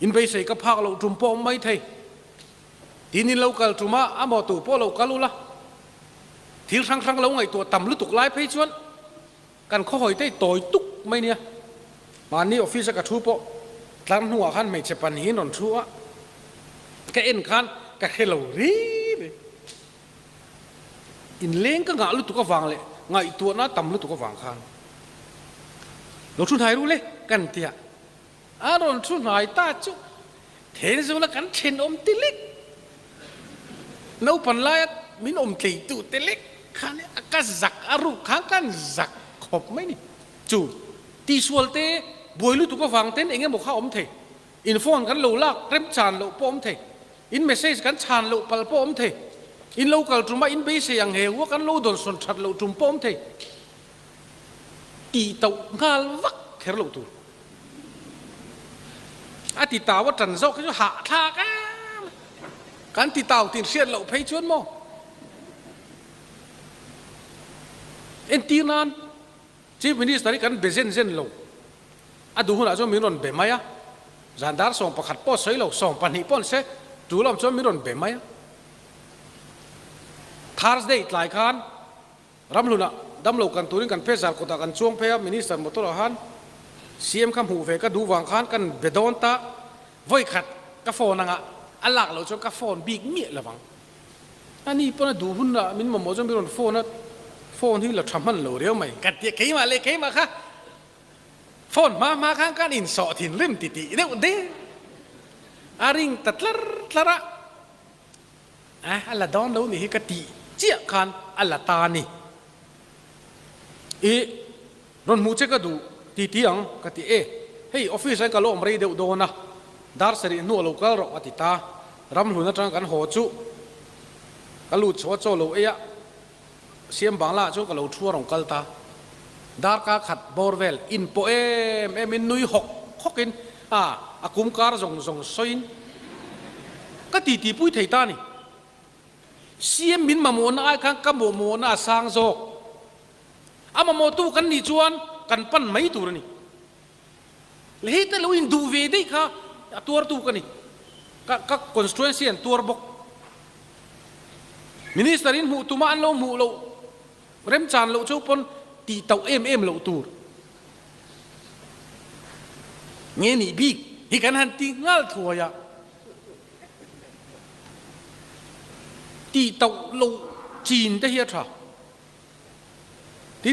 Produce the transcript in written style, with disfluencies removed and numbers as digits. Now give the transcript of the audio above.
In beisei ka phak loh tum pawh awm mai thei. Tin in lo kal tum a, a maw tu pawh lo kal ula. Thil hrang hrang lo ngaihtuah tam lutuk lai phei chuan kan khawhawi te hi tawi tuk mai nia. Mahni office a ka thu pawh tlar hnuah khan hmeichhe pahnihin rawn thu a, ka en khan ka hre lo ri ri. Inleng ka ngah lutuk avang leh ngaihtuahna tam lutuk avang khan lo thu hnai ru le kan tia a rawn thu hnai ta chu Thenzawla kan thenawm te lek naupan laia min awm tleitu te lek khan ka zak a ruk khan kan zak khawp mai ni. Chu tihsual te buai lutuk avang ten eng emaw kha awm thei, in phone kan lo lak remchan loh pawh awm thei. In message kan chhan loh pal pawh awm thei. In lo kal tum a in beisei ang he hua kan lo dawn sawn that loh tum pawh awm thei. Tih tauh nghal vak kher loh tur. A ti tau a tan zawk hi chu hahthlak em. Kan ti tau tin hriat loh phei chuan maw. Entir nan Chief Minister hi kan be zen zen lo. A duh hunah chuan min rawn be mai a, zan dar 11 pawh sawi lo, 12 pawh an se, tul awm chuan min rawn be mai a. Thursday tlai khan Ramhlunah damlo kan turin kan phei zar kawtah kan chuang phei a, Minister motor ah khan CM kha hmuh ve ka duh vang khan kan be dawn ta, vawi khat ka phone anga a lak loh chuan ka phone bik miah lovang. Ani pawn a duh hunah min mamawh chuan min rawn phone a, phone hi la tha hman lo riau mai. Ka tia keimah leh keimah kha Phone hma hma khan kan insawh thinrim ti tih deuh deuh a ring ta tlar tlar a, a a la dawn lo nih hi ka tih chiah khan a la ta a ni. I rawn hmuh che ka duh ti ti ang ka ti e, hei office ah ka lo awm rei deuh dawn a, dar sarih hnuah lo kal rawh a ti ta, ramhlun atanga kan haw chu ka lut chho a chaw lo ei a, Siam Bangla chu ka lo thu a rawn kal ta. Darkar khat bawr vel in pawh em em in nui hawk hawk in a a kum kar zawng zawng sawiin ka ti ti pui thei ta ni. Siam min mamawhna ai khan ka mawhmawhna a sang zawk. A mamawhtu kan nih chuan kan pan mai tur a ni. Le hei te lo in duh ve daih kha a tuartu ka ni. Ka ka constituency an tuar bawk. Minister in hmuh tuma an lo hmuh loh remchan loh chu pawn tih tauh em em loh tur nge nih bik hi kan han ti nghal thuai a. Tih tauh loh chin te hi a tha.